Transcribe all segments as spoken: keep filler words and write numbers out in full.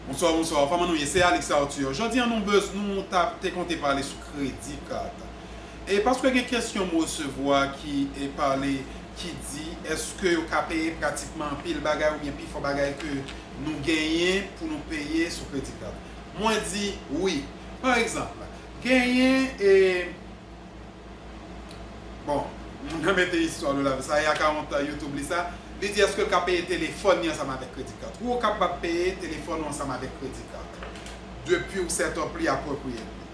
Bonswa, bonswa. Kòman nou ye? Se Alex Arthur. Jodi a nou bez, nou ta te konte pale sou kredi kat. E paske gen kesyon m resevwa ki e pale, ki di, èske yo ka peye pratikman anpil bagay oubyen pifò bagay ke nou genyen pou nou peye sou kredi kat? Mwen di wi. Pa egzanp, genyen e Bon, moun nan mete istwa nou la, sa e akawont YouTube li sa. Li di èske l ka peye telefòn li ansanm avèk kredi kat. Ou kapab peye telefòn ou ansanm avèk kredi kat depi w set up li apwopriye li.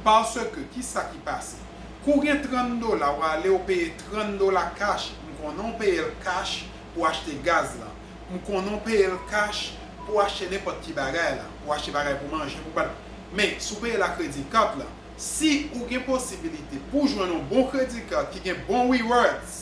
Paske, kisa ki pase? Kou gen trant dola, w ale w peye trant dola cash, m konnen w peye l cash pou achte gaz lan. M konnen w peye l cash pou achte nenpòt ki bagay la, pou achte bagay pou manje, pou bat. Men, si w peye l a kredi kat la, si ou gen posibilite pou jwenn yon bon kredi kat ki gen bon rewards,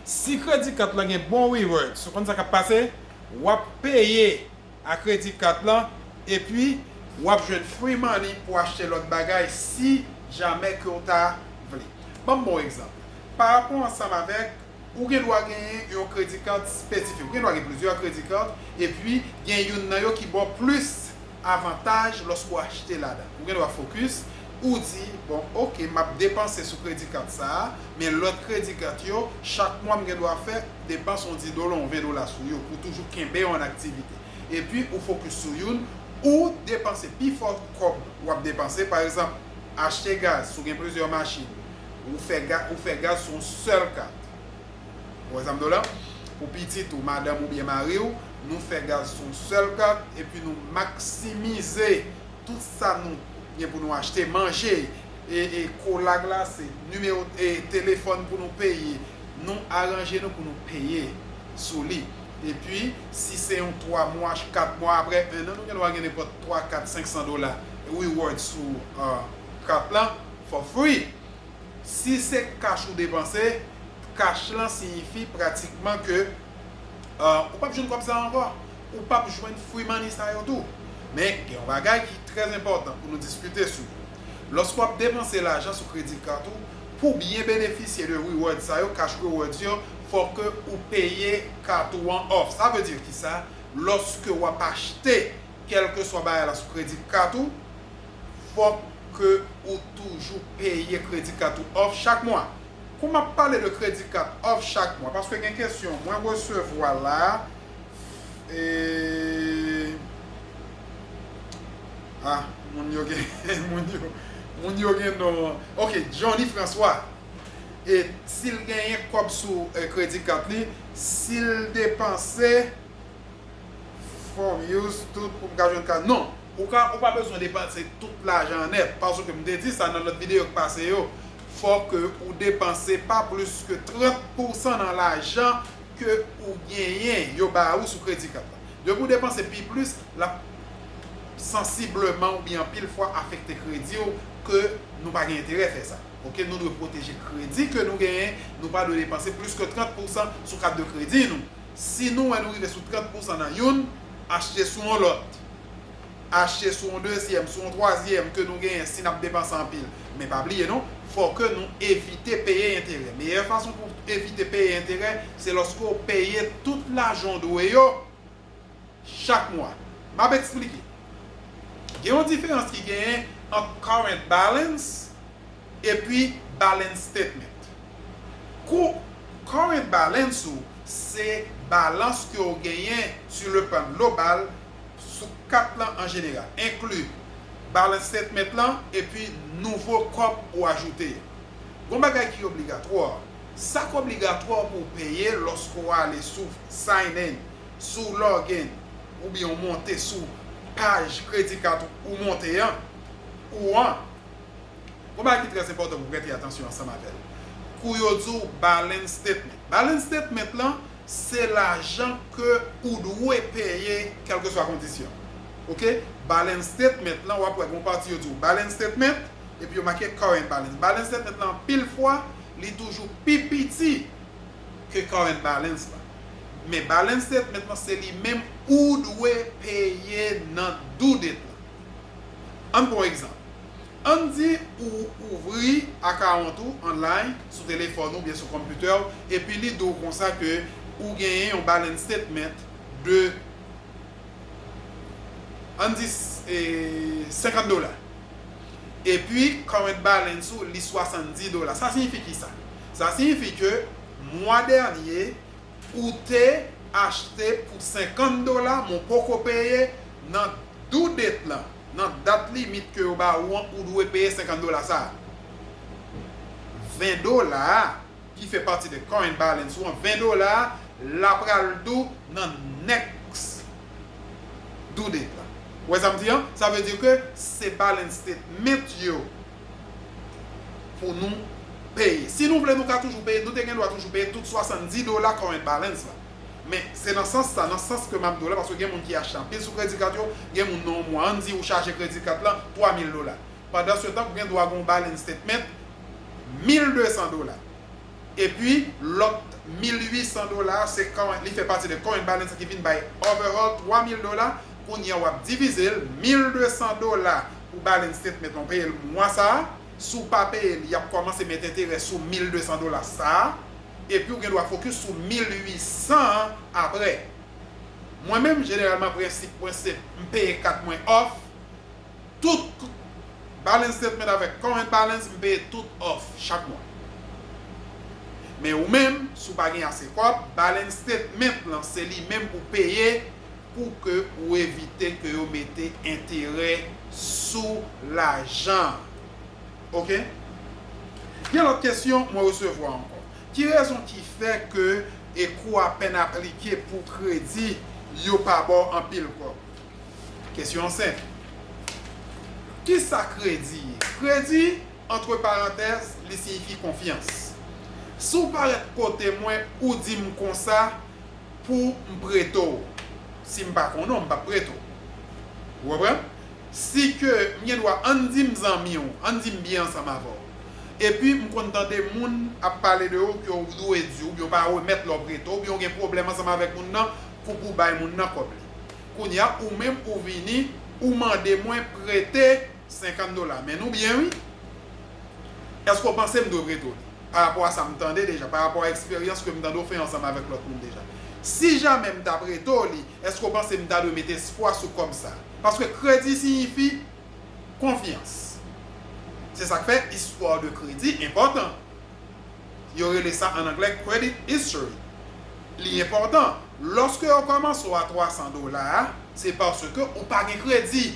si kredi kat la gen bon rewards, ou konn sa k ap pase? W ap peye a kredi kat la, epi w ap jwenn free money pou achte lòt bagay si jamè ke w ta vle. Ban m bon egzanp. Pa rapò ansanm avèk, ou gen dwa genyen yon kredi kat espesifik. Ou gen dwa gen plizyè kredi kat, epi gen youn nan yo ki ba w plis avantaj lòske w achte ladan. Ou gen dwa fokis, ou di, bon, oke, m ap depanse sou kredi kat sa a, men lòt kredi kat yo, chak mwa m gen dwa fè depans yon dis dola, yon ven dola sou yo, pou toujou kenbe yo an aktivite. Epi, ou fokis sou youn, ou depanse pifò kòb w ap depanse. Pa egzanp, achte gaz, si w gen plizyè machin, ou fè ga-, ou fè gaz sou yon sèl kat. Ou wè sa m di w la? Pou pitit ou, madanm oubyen mari w, nou fè gaz sou yon sèl kat, epi nou maksimize tout sa nou gen pou nou achte, manje, e, e kola glase, nimewo, e telefòn pou nou peye. Nou aranje nou pou nou peye sou li. Epi, si se yon twa mwa, kat mwa, apre en an, nou gen dwa gen nenpòt twa, kat, senk san dola reward sou, uh, kat lan for free. Si se cash ou depanse, cash lan siyifi pratikman ke, uh, ou p ap jwenn kòb sa ankò. Ou p ap jwenn free money sa yo tou. Men, gen yon bagay ki trè enpòtan pou nou diskite sou. Lòske w ap depanse lajan sou kredi kat ou, pou byen benefisye de reward sa yo, cash rewards yo, fò ke ou peye kat ou an off. Sa vle di kisa? Lòske w ap achte kèlkeswa bagay la sou kredi kat ou, fòk ke ou toujou peye kredi kat ou off chak mwa. Kou m ap pale de kredi kat off chak mwa, paske gen kesyon mwen resevwa la, e, ah, moun yo gen, moun yo, moun yo gen non. Oke, Johnny François. E si l genyen kòb sou, e, kredi kat li, si l depanse, Fò m use tout pou m ka jwenn ka. Non, ou ka, ou pa bezwen depanse tout lajan an nèt, paske m te di sa nan lòt videyo k pase yo. Fò ke ou depanse pa plis ke trant pousan nan lajan ke ou genyen yo ba ou sou kredi kat la. Depi w depanse pi plis, l ap sansibleman oubyen anpil fwa afekte kredi w, ke nou pa gen enterè fè sa. Oke, nou dwe pwoteje kredi ke nou genyen, nou pa dwe depanse plis ke trant pousan sou kat de kredi nou. Si nou wè nou rive sou trant pousan nan youn, achte sou yon lòt. Achte sou yon dezyèm, sou yon twazyèm ke nou genyen si n ap depanse anpil. Men pa bliye non, fò ke nou evite peye enterè. Meyè fason pou evite peye enterè, se lòske w peye tout lajan w dwe yo chak mwa. M ap eksplike. Gen yon diferans ki genyen ant current balance epi balance statement. Kou current balance ou, se balans ke w genyen sur le plan global sou kat lan an jeneral, enkli balance statement lan epi nouvo kòb ou ajoute yo. Gon bagay ki obligatwa. Sa k obligatwa pou w peye lòske w ale sou sign in, sou login, oubyen w monte sou paj kredi kat ou monte an, ou an. Gon bagay ki trè enpòtan pou w prete atansyon ansanm avè l. Kou yo di w balance statement. Balance statement lan, se lajan ke ou dwe peye, kèlkeswa kondisyon. Oke? Balance statement lan, w ap wè gon pati yo di w balance statement, epi yo make current balance. Balance statement lan, anpil fwa, li toujou pi piti ke current balance la. Men balance statement lan, se li menm ou dwe peye nan due date la. Ann pran yon egzanp. Ann di ou ouvri akawont ou online sou telefòn ou oubyen sou konpitè w, epi li di w konsa ke ou genyen yon balance statement de, ann di, e, senkant dola. Epi, current balance ou, li swasanndis dola. Sa siyifi ki sa? Sa siyifi ke mwa dènye, ou te achte pou senkant dola, men w poko peye nan due date lan, nan dat limit ke yo ba ou an, ou dwe peye senkant dola sa a. Ven dola a, ki fè pati de current balance ou an, ven dola a, l ap pral due nan next due date la. Ou wè sa m di an? Sa vle di ke se balance statement yo pou nou peye. Si nou vle, nou ka toujou peye, nou te gen dwa toujou peye tout swasanndis dola current balance la. Men se nan sans sa, nan sans ke m ap di w la, paske gen moun ki achte anpil sou kredi kat yo, gen moun nan yon mwa, ann di ou chaje kredi kat lan twa mil dola. Pandan se tan, ou gen dwa gen yon balance statement mil de san dola. Epi, lòt mil uit san dola, se current, li fè pati de current balance ki vin bay overall twa mil dola. Kounye a, w ap divize l, mil de san dola pou balance statement lan, w peye l mwa sa a. Si w pa peye l, y ap kòmanse met enterè sou mil de san dola sa a. Epi, ou gen dwa fokis sou mil uit san an apre. Mwen menm, jeneralman, prensip mwen se m peye kat mwen off. Tout balance statement avèk current balance, m peye tout off chak mwa. Men ou menm, si w pa gen ase kòb, balance statement lan, se li menm pou peye pou ke ou evite ke yo mete enterè sou lajan. Oke? Gen lòt kesyon mwen resevwa ankò. Ki rezon ki fè ke e kou a pèn aplike pou kredi yo pa ba w anpil kòb? Kesyon an senp. Kisa kredi ye? Kredi, antre parantèz, li siyifi konfyans. Si w parèt kote mwen, ou di m konsa pou m prete w. Si m pa konnen w, m p ap prete w. Ou konprann? Si ke m gen dwa, ann di m zanmi w, ann di m byen ansanm avè w. Epi m konn tande moun ap pale de ou ke w dwe di, oubyen w pa remèt lè w prete, oubyen w gen pwoblèm ansanm avèk moun nan, pou, pou w bay moun nan kòb li. Kounye a, ou menm ou vini, ou mande mwen prete senkant dola. Men nou byen, wi. Èske w panse m dwe prete w li? Pa rapò a sa m tande deja, pa rapò a eksperyans ke m tande w fè ansanm avèk lòt moun deja. Si jamè m ta prete w li, èske w panse m ta dwe mete espwa sou kòb sa? Paske kredi siyifi konfyans. Se sa k fè istwa de kredi enpòtan. Yo rele sa an anglè credit history. Li enpòtan. Lòske yo kòmanse w a twa san dola a, se paske ou pa gen kredi.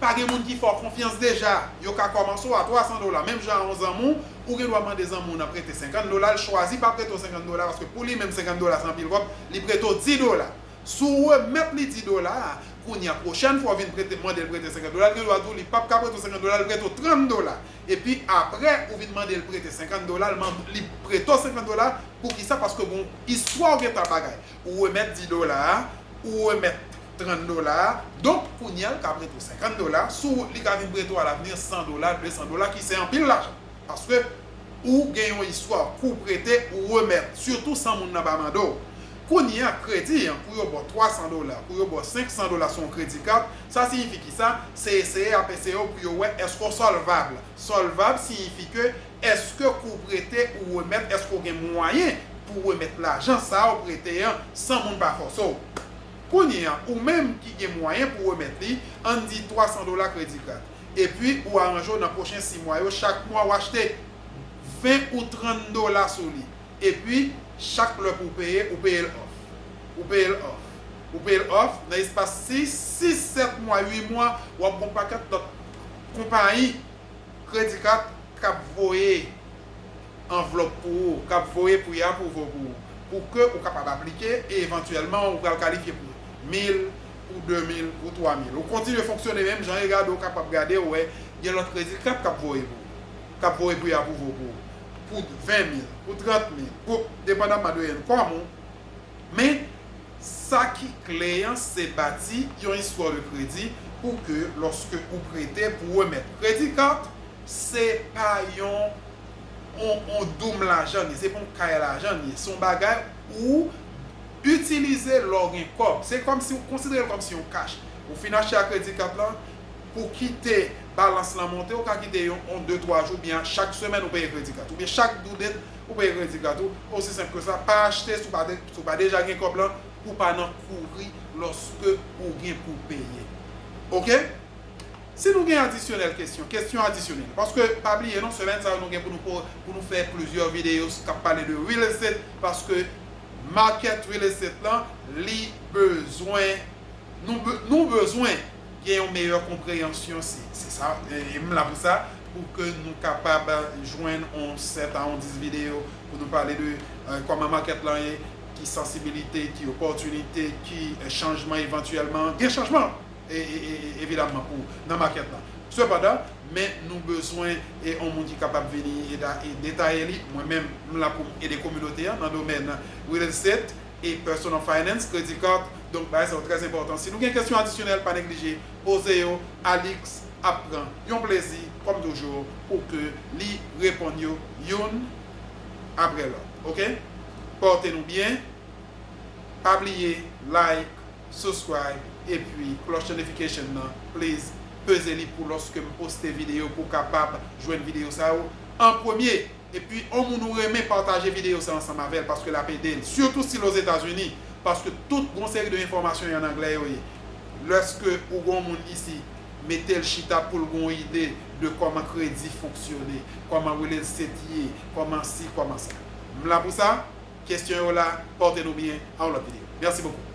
Pa gen moun ki fè w konfyans deja. Yo ka kòmanse w a twa san dola. Menm jan a yon zanmi w, ou gen dwa mande zanmi w nan prete senkant dola, l chwazi pa prete w senkant dola, paske pou li menm senkant dola se anpil kòb, li prete w dis dola. Si w remèt li dis dola a, kounye a pwochèn fwa w vin prete, mande l prete senkant dola, li gen dwa di w li p ap ka prete w senkant dola, li prete w trant dola. Epi apre, ou vin mande l prete senkant dola, li man-, li prete w senkant dola, poukisa? Paske gen yon istwa w gentan bagay. Ou remèt dis dola a, ou remèt trant dola a, donk kounye a l ka prete w senkant dola, si w, li ka vin prete w alavni san dola, de san dola, ki se anpil lajan. Paske ou gen yon istwa, kou prete, ou remèt, sitou san moun nan pa mande w. Kounye a, kredi an, pou yo ba w twa san dola, pou yo ba w senk san dola sou yon kredi kat, sa siyifi ki sa? Se eseye y ap eseye w pou yo wè èske w sòlvab. Sòlvab siyifi ke èske kou prete ou remèt, èske w gen mwayen pou w remèt lajan sa a w prete an san moun pa fòse w. Kounye a, ou menm ki gen mwayen pou w remèt li, ann di twa san dola kredi kat. Epi, ou aranje w nan pwochen sis mwa yo, chak mwa w achte ven ou trant dola sou li. Epi, chak lè pou w peye, ou peye l off. Ou peye l off. Ou peye l off, nan espas sis, sis, sèt mwa, uit mwa, w ap gen yon pakèt lòt konpayi kredi kat k ap voye anvlòp pou ou, k ap voye pou y apwouve w pou ou, pou ke ou kapab aplike e evantyèlman ou pral kalifye pou mil, pou de mil, pou twa mil. Ou kontinye fonksyone menm jan e gade, ou kapab gade, ou wè, gen lòt kredi kat k ap voye pou ou, k ap voye pou y apwouve w pou ou, pou ven mil, pou trant mil, pou, depandaman de income ou. Men, sa ki kle an, se bati yon istwa de kredi pou ke lòske ou prete pou remèt. Kredi kat, se pa yon, yon, yon doum lajan li ye, se pa yon kay lajan li ye. Se yon bagay ou itilize lè w gen kòb. Se kòmsi ou konsidere l kòmsi yon kach. Ou fin achte a kredi kat lan, pou kite balans lan monte, ou ka kite yon, yon de, twa jou, byen chak semèn ou peye kredi kat. Oubyen chak due date, ou peye kredi kat ou. Osi senp ke sa, pa achte si w pa de-, si w pa deja gen kòb lan, pou w pa nan kouri lòske ou gen pou peye. Ok? Si nou gen adisyonèl kesyon, kesyon adisyonèl. Paske, pa bliye non, semèn sa yo nou gen pou nou, pou nou fè plizyè videyo k ap pale de real estate, paske market real estate lan, li bezwen, nou, nou bezwen gen yon meyè konpreyansyon, se sa, e m la pou sa, pou ke nou kapab jwenn yon sèt a yon dis videyo pou nou pale de kòman market lan ye, ki sansibilite, ki opòtinite, ki chanjman evantyèlman, gen chanjman evidamman pou nan market lan. Sepandan, men nou bezwen yon moun ki kapab vini e detaye li. Mwen menm, m la pou m ede kominote an nan domèn real estate e personal finance, credit card. Donk bagay sa yo trè enpòtan. Si nou gen kesyon adisyonèl, pa neglije poze yo. Alix ap pran yon plezi, kòm toujou, pou ke li reponn yo youn apre lòt. Ok? Pòte nou byen. Pa bliye like, subscribe, epi cloche notification nan, please. Peze li pou lòske m poste videyo pou w kapab jwenn videyo sa yo an premye. Epi yon moun ou renmen, pataje videyo sa ansanm avè l paske l ap ede l. Sitou si l Ozetazini, paske tout gon seri de enfòmasyon yo an anglè yo ye. Lòske ou gon moun isi, mete l chita pou l gon ide de kòman kredi fonksyone, kòman real estate ye, kòman si, kòman sa. M la pou sa. Kesyon yo la, pòte nou byen a yon lòt videyo. Mèsi bokou.